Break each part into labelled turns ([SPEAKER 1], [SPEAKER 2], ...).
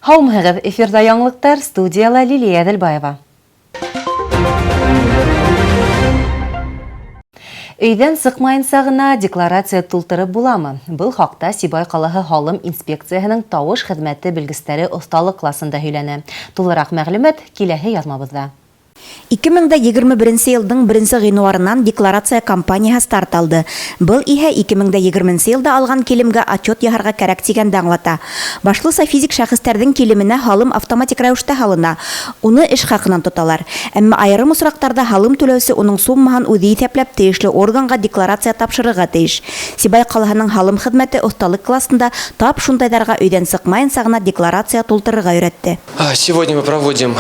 [SPEAKER 1] Һаумыһығыҙ, эфирҙа яңылыҡтар, студияла Лилия Әҙелбаева. Өйҙән сыҡмайынса ғына декларация тултырып буламы? Был хаҡта Сибай ҡалаһы һалым инспекцияһының тауыш хеҙмәте белгестәре оҫталыҡ класында һөйләне. Тулыраҡ мәғлүмәт киләһе яҙмабыҙҙа.
[SPEAKER 2] 2021 йылдың 1 ғинуарынан декларация кампанияһы старт алды. Был иһә 2020 йылда алған килемгә отчет яһарға кәрәк тигәнде аңлата. Башлыса физик шәхестәрҙең килеменә һалым автоматик рәүештә һалына. Уны эш хаҡынан тоталар. Әммә айырым осраҡтарҙа һалым түләүсе уның суммаһын үҙе иҫәпләп тейешле органға декларация тапшырырға тейеш. Сибай ҡалаһының һалым хеҙмәте оҫталыҡ класында тап шундайҙарға өйҙән сыҡмайынса ғына декларация тултырырға өйрәтте.
[SPEAKER 3] Сегодня мы проводим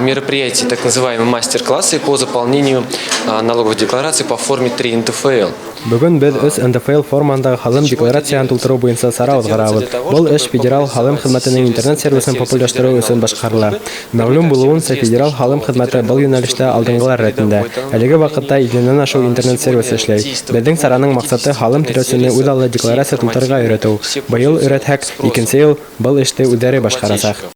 [SPEAKER 3] мероприятие, так называемые мастер-классы по заполнению налоговых деклараций по форме 3 НДФЛ.
[SPEAKER 4] Бөгөн беҙ 3 НДФЛ формаһындағы һалым декларацияһын тултырыу буйынса сара уҙғарабыҙ. Был эш Федераль һалым хеҙмәтенең интернет-сервисын популярлаштырыу өсөн башҡарыла. Мәғлүм булыуынса, Федераль һалым хеҙмәте был йүнәлештә алдынғылар рәтендә. Әлеге ваҡытта 50-нән ашыу интернет-сервис эшләй. Беҙҙең сараның маҡсаты һалым түләүсене үҙ аллы декларация тултырырға өйрәтеү. Быйыл өйрәтһәк, икенсе йыл был эште үҙҙәре башҡарасаҡ.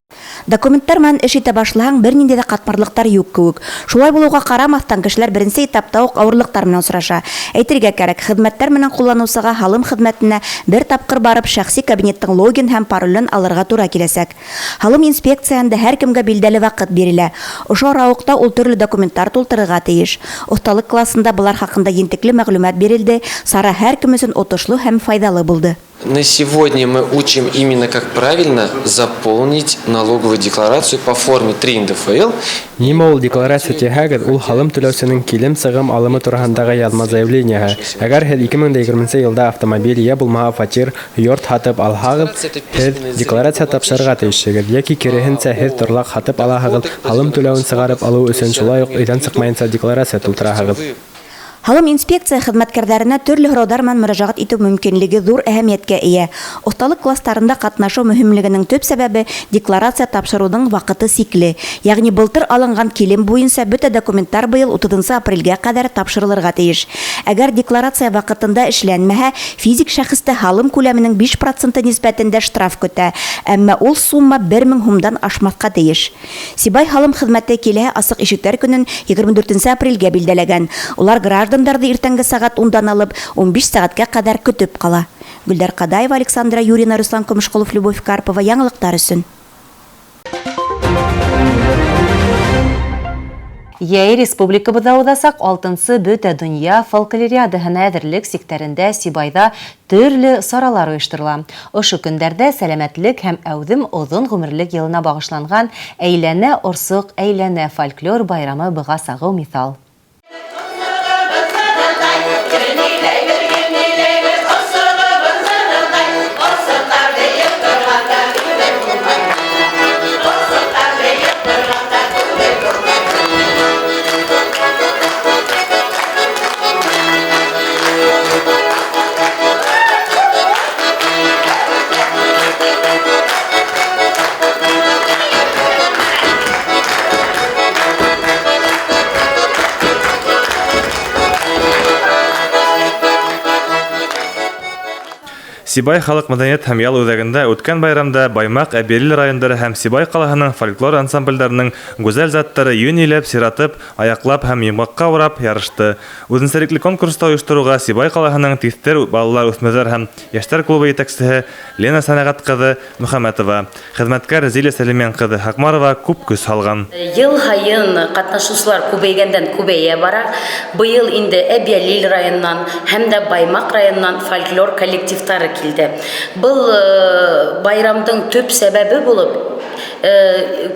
[SPEAKER 2] Документтар менән эш итә башлаһаң, бер ниндәй ҙә ҡатмарлыҡтар юҡ кеүек. Шулай булыуға ҡарамаҫтан, кешеләр беренсе этапта уҡ ауырлыҡтар менән осраша. Әйтергә кәрәк, хеҙмәттәр менән ҡулланыусыға һалым хеҙмәтенә бер тапҡыр барып, шәхси кабинеттың логин һәм паролен алырға тура киләсәк. Һалым инспекцияһында һәр кемгә билдәле ваҡыт бирелә. Ошо арауыҡта ул төрлө документтар тултырырға тейеш. Оҫталыҡ класында былар хаҡында ентекле мәғлүмәт бирелде. Сара һәр кем өсөн отошло һәм файҙалы булды.
[SPEAKER 3] На сегодня мы учим именно, как правильно заполнить налоговую декларацию по форме 3 НДФЛ.
[SPEAKER 4] Нимә ул декларация тиһәгеҙ, ул һалым түләүсенең килем-сығым алымы тураһындағы яҙма заявлениеһы. Әгәр һеҙ 2020 йылда автомобиль йә булмаһа фатир, йорт һатып алһағыҙ, һеҙ декларация тапшырырға тейешһегеҙ. Йәки киреһенсә, һеҙ торлаҡ һатып алаһығыҙ, һалым түләүен сығарып алыу өсөн шулай уҡ өйҙән сыҡмайынса декларация тултыраһығыҙ.
[SPEAKER 2] Һалым инспекция хеҙмәткәрҙәренә төрлө һорауҙар менән мөрәжәғәт итеү мөмкинлеге ҙур әһәмиәткә эйә. Оҫталыҡ кластарында ҡатнашыу мөһимлегенең төп сәбәбе декларация тапшырыуҙың ваҡыты сикле. Йәғни былтыр алынған килем буйынса бөтә документтар быйыл 30 апрелгә ҡәҙәр тапшырылырға тейеш. Әгәр декларация ваҡытында эшләнмәһә, физик шәхесте һалым күләменең 5% нисбәтендә штраф көтә. Әммә ул сумма 1000 һумдан ашмаҫҡа тейеш. Сибай һалым хеҙмәте киләһе асыҡ ишектәр көнөн 24 апрелгә билдәләгән. Улар граждандарҙы иртәнге сәғәт 10-дан алып 15 сәғәткә ҡәҙәр көтөп ҡала. Гөлдәр Ҡадаева, Александра Юрина, Руслан Көмөшҡолов, Любовь Карпова. Яңылыҡтар өсөн.
[SPEAKER 1] Йәй республикабыҙҙа уҙасаҡ 6-нсы Бөтә донъя фольклориадаһына әҙерлек сиктәрендә Сибайҙа төрлө саралар ойошторола. Ошо көндәрҙә сәләмәтлек һәм әүҙем оҙон ғүмерлек йылына бағышланған Әйләнә орсоҡ әйләнә фольклор байрамы быға сағыу миҫал.
[SPEAKER 5] Сибай халыҡ мәҙәниәт һәм ял үҙәгендә үткән байрамда Баймаҡ, Әбйәлил райондары һәм Сибай ҡалаһының фольклор ансамблдәренең гүзәл заттары йүниләп, сиратып, аяҡлап һәм йомғаҡҡа урап ярышты. Үҙенсәлекле конкурста ойоштороуға Сибай ҡалаһының Тиҫтер балалар, үҫмерҙәр һәм йәштәр клубы етәксеһе Лена Сәнәғәт ҡыҙы Мөхәмәтова, хеҙмәткәр Зилә Сәлимән ҡыҙы Хаҡмарова күп көс һалған.
[SPEAKER 6] Йыл һайын ҡатнашыусылар күбәйгәндән күбәйә бара. Быйыл инде Әбйәлил районынан һәм дә Баймаҡ районынан фольклор коллективтары килде. Был байрамдың төп сәбәбе булып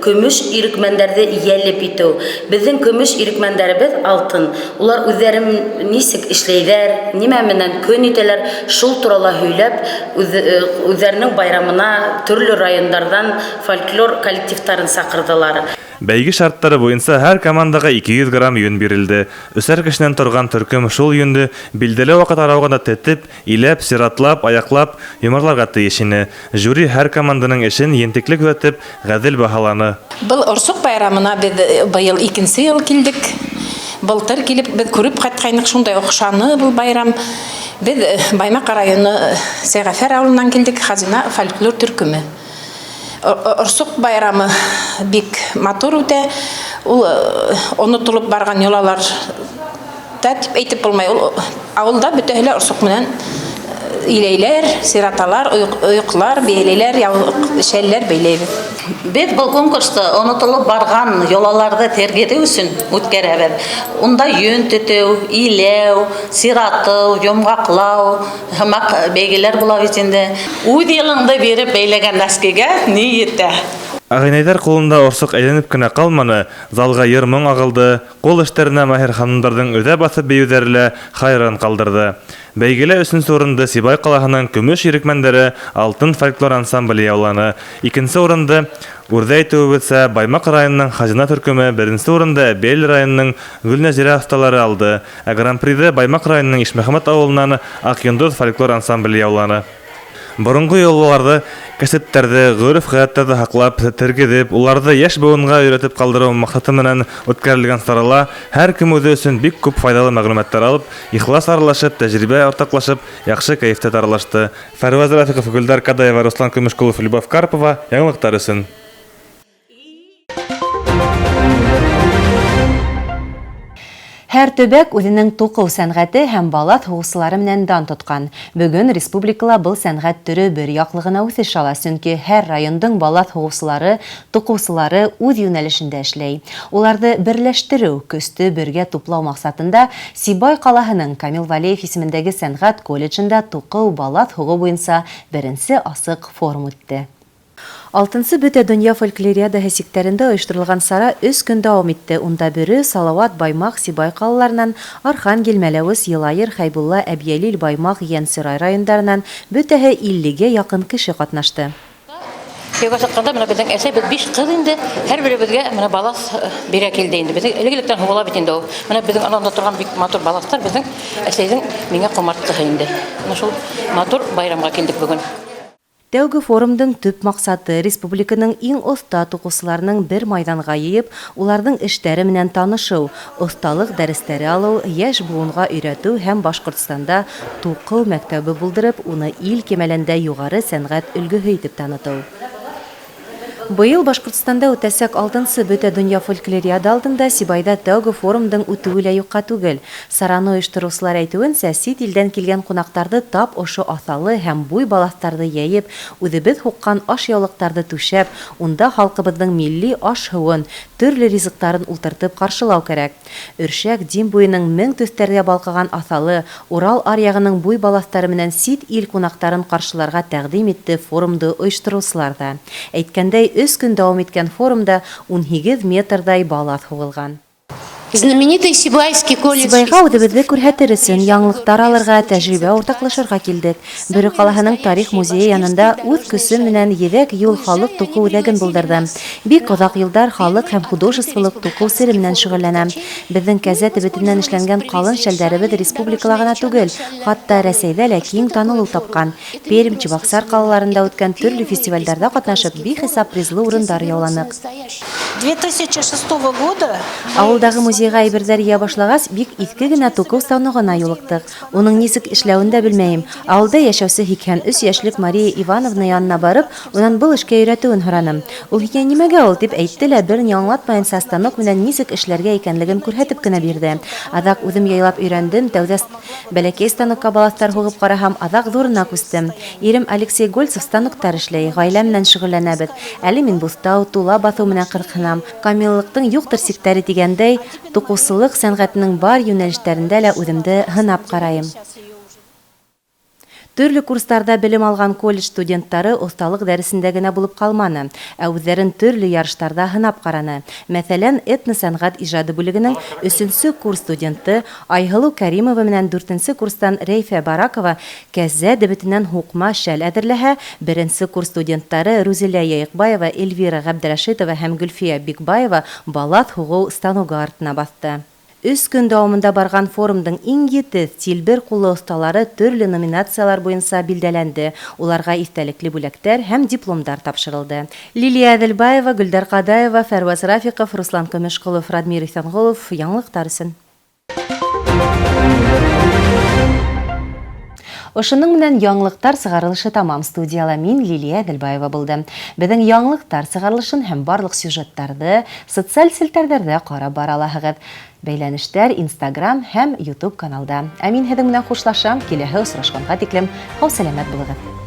[SPEAKER 6] көмөш ирекмәндәрҙе йәлеп итеү. Беҙҙең көмөш ирекмәндәребеҙ алтын. Улар үҙҙәрен нисек эшләйҙәр, нимә менән көн итәләр, шул турала һөйләп, үҙҙәренең байрамына төрлө райондарҙан фольклор коллективтарын саҡырҙылар.
[SPEAKER 5] Бәйге шарттары буйынса һәр командаға 200 грамм йөн бирелде. Өсәр кешенән торған төркөм шул йөндө билдәле ваҡыт арауығында тетеп, иләп, сиратлап, аяҡлап йомарларға тейеш ине. Жюри һәр команданың эшен ентекле күҙәтеп, ғәҙел баһаланы.
[SPEAKER 7] Был Орсоҡ байрамына беҙ быйыл икенсе йыл килдек. Былтыр килеп беҙ күреп ҡайтҡайныҡ, шундай оҡшаны был байрам. Беҙ Баймаҡ районы Сәғәфәр ауылынан килдек, Хазина фольклор төркөмө. Орсоҡ байрамы бик матур үтә. Ул онотолоп барған йолалар да тип әйтеп булмай. Ул ауылда бөтәһе лә орсоҡ менән иләйләр, сираталар, ойоҡлар бәйләйләр, шәлләр бәйләйбеҙ.
[SPEAKER 8] Беҙ был конкурсты онотолоп барған йолаларҙы тергеҙеү өсөн үткәрәбеҙ. Унда йөн тетеү, иләү, сиратыу, йомғаҡлау һымаҡ бәйгеләр була бит инде. Үҙ йылыңды биреп бәйләгән нәскегә ни етә?
[SPEAKER 5] Ағинәйҙәр ҡулында орсоҡ әйләнеп кенә ҡалманы, залға йыр-моң ағылды, ҡул эштәренә маһир ханымдарҙың өҙә баҫып бейеүҙәре лә хайран ҡалдырҙы. Бәйгелә өсөнсө урынды Сибай ҡалаһының көмөш ирекмәндәре Алтын фольклор ансамбле яуланы. Икенсе урынды үрҙә әйтеүебеҙсә Баймаҡ районының Хазина төркөмө, беренсе урынды Бел районының Гөлнәзирә оҫталары алды. Ә гран-приҙы Баймаҡ районының Ишмөхәмәт ауылынан Аҡ йондоҙ фольклор ансамбле яуланы. Боронғо йолаларҙы, кәсептәрҙе, ғөрөф-ғәҙәттәрҙе һаҡлап, тергеҙеп, уларҙы йәш быуынға өйрәтеп ҡалдырыу маҡсаты менән үткәрелгән сарала һәр кем үҙе өсөн бик күп файҙалы мәғлүмәттәр алып, ихлас аралашып, тәжрибә уртаҡлашып, яҡшы кәйефтә таралашты. Фәрүәз Рафиҡов, Гөлдар Кадаева, Руслан Көмөшҡолов, Любовь Карпова. Яңылыҡтар өсөн.
[SPEAKER 1] Һәр төбәк үҙенең туҡыу сәнғәте һәм балаҫ һуғыусылары менән дан тотҡан. Бөгөн республикала был сәнғәт төрө бер яҡлы ғына үҫеш ала, сөнки һәр райондың балаҫ һуғыусылары, туҡыусылары үҙ йүнәлешендә эшләй. Уларҙы берләштереү, көстө бергә туплау маҡсатында Сибай ҡалаһының Камил Вәлиев исемендәге сәнғәт колледжында туҡыу балаҫ һуғыу буйынса беренсе асыҡ форум үтте. Алтынсы бөтә донъя фольклориадаһы сиктәрендә ойошторолған сара 3 көн дауам итте. Унда Бөрө, Салауат, Баймаҡ, Сибай ҡалаларынан, Архангел, Мәләүез, Йылайыр, Хәйбулла, Әбйәлил, Баймаҡ, Йәнсырай райондарынан бөтәһе 50-гә яҡын кеше ҡатнашты.
[SPEAKER 9] Кейәүгә сыҡҡанда менә беҙҙең әсәй, беҙ 5 ҡыҙ инде, һәр беребеҙгә менә балаҫ бирә килде инде. Беҙҙең элек-электән һуғыла бит инде ул. Менә беҙҙең ананда торған бик матур балаҫтар беҙҙең әсәйҙең миңә ҡомартҡыһы инде. Менә шул матур байрамға килдек бөгөн.
[SPEAKER 1] Тәүге форумдың төп маҡсаты республиканың иң оҫта туҡыусыларының бер майҙанға йыйып, уларҙың эштәре менән танышыу, оҫталыҡ дәрестәре алыу, йәш быуынға өйрәтеү һәм Башҡортостанда туҡыу мәктәбе булдырып, уны ил кимәлендә юғары сәнғәт өлгөһө итеп танытыу. Быйыл Башҡортостанда үтәсәк 6-нсы бөтә донъя фольклориада алдында Сибайҙа тәүге форумдың үтеүе лә юҡҡа түгел. Сараны ойоштороусылар әйтеүенсә, сит илдән килгән ҡунаҡтарҙы тап ошо аҫалы һәм буй балаҫтарҙы йәйеп, үҙебеҙ һуҡҡан ашъяулыҡтарҙы түшәп, унда халҡыбыҙҙың милли аш-һыуын, төрлө ризыҡтарын ултыртып ҡаршылау кәрәк. Өршәк, Дим буйының мең төҫтәргә балҡыған аҫалы, Урал аръяғының буй балаҫтары менән сит ил ҡунаҡтарын ҡаршыларға тәҡдим итте форумды ойоштороусылар ҙа. Әйткәндәй, 3 көн дауам иткән форумда 18 метрҙай балаҫ һуғылған.
[SPEAKER 10] Знаменитый Сибайский колледж.
[SPEAKER 1] Сибайға үҙебеҙҙе күрһәтер өсөн яңылыҡтар алырға, тәжрибә уртаҡлашырға килдек. Бөрө ҡалаһының тарих музейы янында үҙ көсө менән Ебәк юл халыҡ туҡыу үҙәген булдырҙым. Бик оҙаҡ йылдар халыҡ һәм художестволыҡ туҡыу сере менән шөғөлләнәм. Беҙҙең кәзә төбөтөнән эшләнгән ҡалын шәлдәребеҙ республикала ғына түгел, хатта Рәсәйҙә лә киң танылыу тапҡан. Пермь, Чебоксар ҡалаларында үткән төрлө фестивалдәрҙә ҡатнашып, бихисап призлы урындар яуланыҡ.
[SPEAKER 10] 2006 года
[SPEAKER 1] Ауылдағы музейға әйберҙәр йыя башлағас, бик иҫке генә туҡыу станогына юлыҡтыҡ. Уның нисек эшләүен дә белмәйем. Ауылда йәшәүсе 83 йәшлек Мария Ивановна янына барып, унан был эшкә өйрәтеүен һораным. Ул һиңә нимәгә ул тип әйтте лә, бер ни аңлатмайынса станок менән нисек эшләргә икәнлеген күрһәтеп кенә бирҙе. Аҙаҡ үҙем яйлап өйрәндем, тәүҙә бәләкәй станокка балаҫтар һуғып ҡараһам, аҙаҡ ҙурына күстем. Ирем Алексей Гольцев станоктар эшләй, ғаилә менән шөғөлләнәбеҙ. Әле мин буҫтау, тула баҫыу менән ҡыҙыҡһынам. Камиллыҡтың юҡтыр сиктәре тигәндәй, туҡыусылыҡ сәнғәтенең бар йүнәлештәрендә лә үҙемде һынап ҡарайым. Төрлө курстарҙа белем алған колледж студенттары оҫталыҡ дәресендә генә булып ҡалманы, ә үҙҙәрен төрлө ярыштарҙа һынап ҡараны. Мәҫәлән, этно-сәнғәт ижады бүлегенең 3-нсө курс студенты Айһылыу Кәримова менән 4-нсө курстан Рәйфә Баракова кәзә дебетенән һуҡма шәл әҙерләһә, 1-нсе курс студенттары Рузилә Яйыҡбаева, Эльвира Ғәбдерәшитова һәм Гөлфиә Бикбаева балаҫ һуғыу станогы артына баҫты. 3 көн дауамында барған форумдың иң етеҙ, тилбер ҡуллы оҫталары төрлө номинациялар буйынса билдәләнде. Уларға иҫтәлекле бүләктәр һәм дипломдар тапшырылды. Лилия Әҙелбаева, Гөлдәр Ҡадаева, Фәрүәз Рафиҡов, Руслан Көмөшҡолов, Радмир Иҫәнғолов. Яңылыҡтар өсөн. Ошоноң менән яңылыҡтар сығарылышы тамам. Студияла мин, Лилия Әҙелбаева, булдым. Беҙҙең яңылыҡтар сығарылышын һәм барлыҡ сюжеттарҙы социаль селтәрҙәрҙә ҡарап бара алаһығыҙ. Бәйләнештәр Инстаграм һәм Ютуб каналда. Ә мин һеҙҙең менән хушлашам. Киләһе осрашҡанға тиклем һау-сәләмәт булығыҙ.